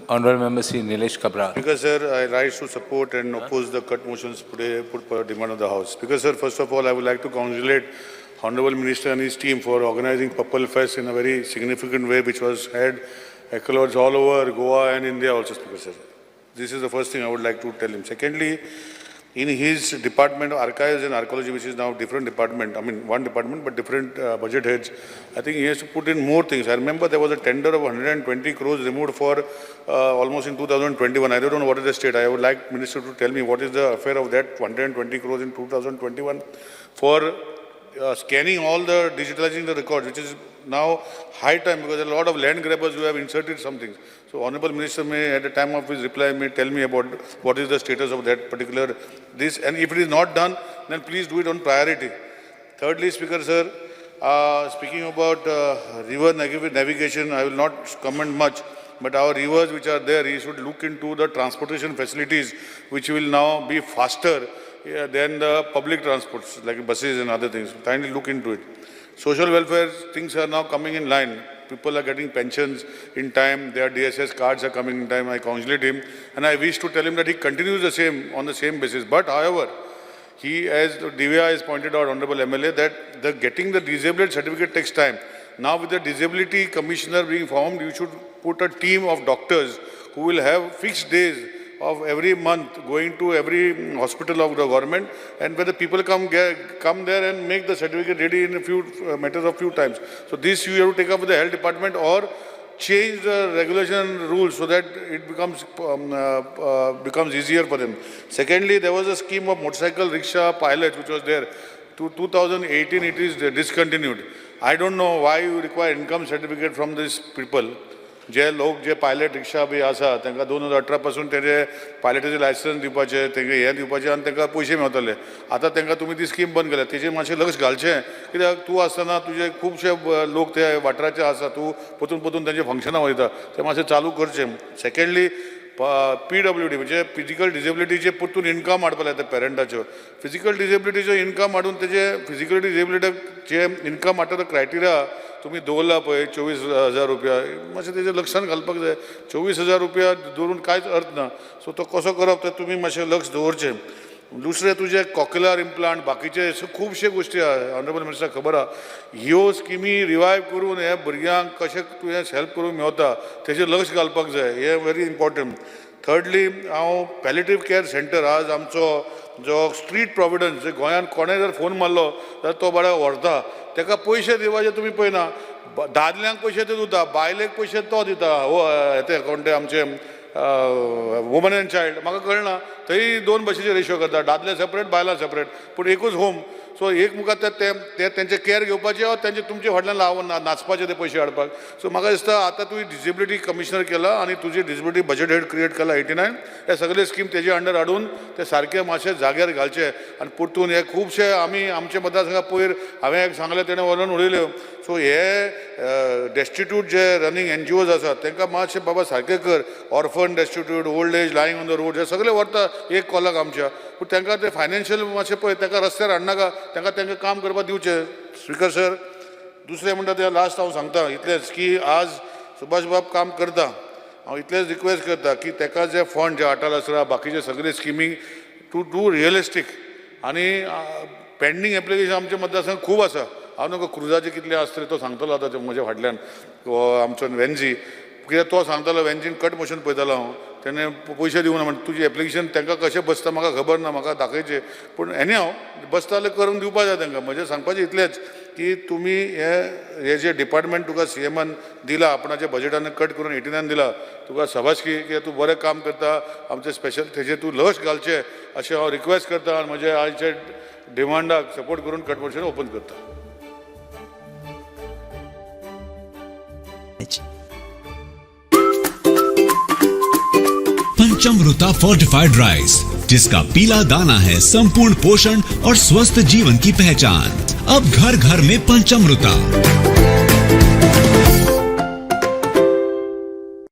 Honorable Member Sri Nilesh Cabral. Because, sir, I rise to support and oppose the cut motions put per demand of the House. Because, sir, first of all, I would like to congratulate Honorable Minister and his team for organizing Papal Fest in a very significant way, which was had accolades all over Goa and India also, Speaker, sir. This is the first thing I would like to tell him. Secondly, in his department of archives and archaeology, which is now different department, I mean one department but different budget heads, I think he has to put in more things. I remember there was a tender of 120 crores removed for almost in 2021. I don't know what is the state. I would like minister to tell me what is the affair of that 120 crores in 2021 for scanning all the digitalizing the records, which is now high time because there are a lot of land grabbers who have inserted some things. So Honorable Minister may, at the time of his reply, may tell me about what is the status of that particular this, and if it is not done, then please do it on priority. Thirdly, Speaker sir, speaking about river navigation, I will not comment much, but our rivers which are there, he should look into the transportation facilities, which will now be faster than the public transports, like buses and other things. Kindly look into it. Social welfare things are now coming in line. People are getting pensions in time, their DSS cards are coming in time. I congratulate him, and I wish to tell him that he continues the same on the same basis. But however, he, as Divya has pointed out, Honorable MLA, that the getting the disabled certificate takes time. Now with the disability commissioner being formed, you should put a team of doctors who will have fixed days of every month going to every hospital of the government, and where the people come there and make the certificate ready in a few matters of few times. So this you have to take up with the health department or change the regulation rules so that it becomes easier for them. Secondly, there was a scheme of motorcycle rickshaw pilot which was there. To 2018, it is discontinued. I don't know why you require income certificate from these people. जे लोक जे pilot रिक्षा बी आसा तांकां 2018 पासून तेजे पायलटाचें licence दिवपाचें, तेंकां हें दिवपाचें आनी तांकां पयशे मेवतले. आतां तांकां तुमी ती स्कीम बंद केल्या, तेजेर मातशें लक्ष घालचें, कित्याक तूं आसतना तुजे खुबशे लोक ते वाठाराचे आसा, तूं परतून परतून तेंचे फंक्शनां वयता, तें मातशें चालू करचें. सेकेंडली, PWD म्हणजे फिजिकल डिसेबिलिटीचे परतून इनकम हाडपा लायता पेरंटाच्यो. फिजिकल डिसेबिलिटीच्यो इनकम हाडून तेजे फिजिकल डिसेबिलिटीचे इनकम हाडटा तो क्रायटेरिया तुमी दवरला पळय 24,000 रुपया, मातशें तेजें लक्षान घालपाक जाय. 24,000 रुपया दवरून कांयच अर्थ ना. सो तो कसो करप तें तुमी मातशें लक्ष दवरचें. दुसरें तुजें कॉक्युलर इम्प्लांट बाकीचे खुबशे गोश्टी आहा, ऑनरेबल मिनिस्टर खबर आहा. ह्यो स्किमी रिवायव करून हे भुरग्यांक कशें तुवें हेल्प करूंक मेवता तेजेर लक्ष घालपाक जाय, हें व्हेरी इम्पॉर्टंट. थर्डली, हांव पॅलेटीव केअर सेंटर आज आमचो जो स्ट्रीट प्रोविडन्स, जे गोंयांत कोणें जर फोन मारलो जाल्यार तो बरो व्हरता, ताका पयशे दिवपाचे तुमी पळयना. दादल्यांक पयशे ते दिता, बायलेक पयशे तो दिता. हो ते कोण ते आमचे वुमन एंड चायल्ड, म्हाका कळना थंय दोन भशेचे रेशो करता, दादले सेपरेट बायलां सेपरेट, पूण एकूच होम. सो एक मुखार ते ते तेंचे केअर घेवपाचे वा तेंचे तुमचे फाटल्यान लावन नाचपाचे ते पयशे हाडपाक. सो म्हाका दिसता आतां तुवें डिसेबिलिटी कमिशनर केला आनी तुजी डिसेबिलिटी बजेट हेड क्रिएट केला 89, हे सगळे स्कीम तेजे अंडर हाडून ते सारके मातशे जाग्यार घालचे. आनी परतून हे खुबशे आमी आमचे मतदारसंघा पयर हांवें एक सांगलें, तेणें व्हरून उडयल्यो. सो हे डेस्टिट्यूट जे रनींग NGOs आसात तांकां मातशें बाबा सारकें कर. Orphan, destitute, old age, lying on the road, हे सगळे व्हरता एक कॉलाक आमच्या, पूण तांकां ते फायनान्शियल मातशें पळय, तांकां रस्त्यार हाडनाका, तांकां तांकां काम करपाक दिवचें. स्पीकर सर, दुसरें म्हणटा तें लास्ट हांव सांगता इतलेंच की आज सुभाष बाब काम करता, हांव इतलेंच रिक्वेस्ट करता की ताका जे फंड जे अटल आसरा बाकीचे सगळे स्किमी टू do realistic. आनी पेंडींग एप्लिकेशन आमच्या मतदारसंघात खूब आसा. हांव न्हू क्रुजाचे कितले आसतले तो सांगतलो आतां ते म्हज्या फाटल्यान आमचो वेन्जी, कित्याक तो सांगतालो वेन्जीन कट मोशन पळयतालो हांव, तेणें पयशे दिवना म्हण तुजें एप्लिकेशन तांकां कशें बसता म्हाका खबर ना, म्हाका दाखयचें, पूण एनी हांव बसता जाल्यार करून दिवपा जाय तांकां. म्हजें सांगपाचें इतलेंच की तुमी हे जे डिपार्टमेंट तुका CMन दिला, आपणाच्या बजेटान कट करून 89 दिला, तुका शाबासकी की तूं बरें काम करता. आमचें स्पेशल तेजेर तूं लक्ष घालचें अशें हांव रिक्वेस्ट करता आनी म्हज्या आयच्या डिमांडाक सपोर्ट करून कट मोशन ओपन करता. पंचमृता फोर्टिफाइड राइस, जिसका पीला दाना है संपूर्ण पोषण और स्वस्थ जीवन की पहचान। अब घर घर में पंचमृता।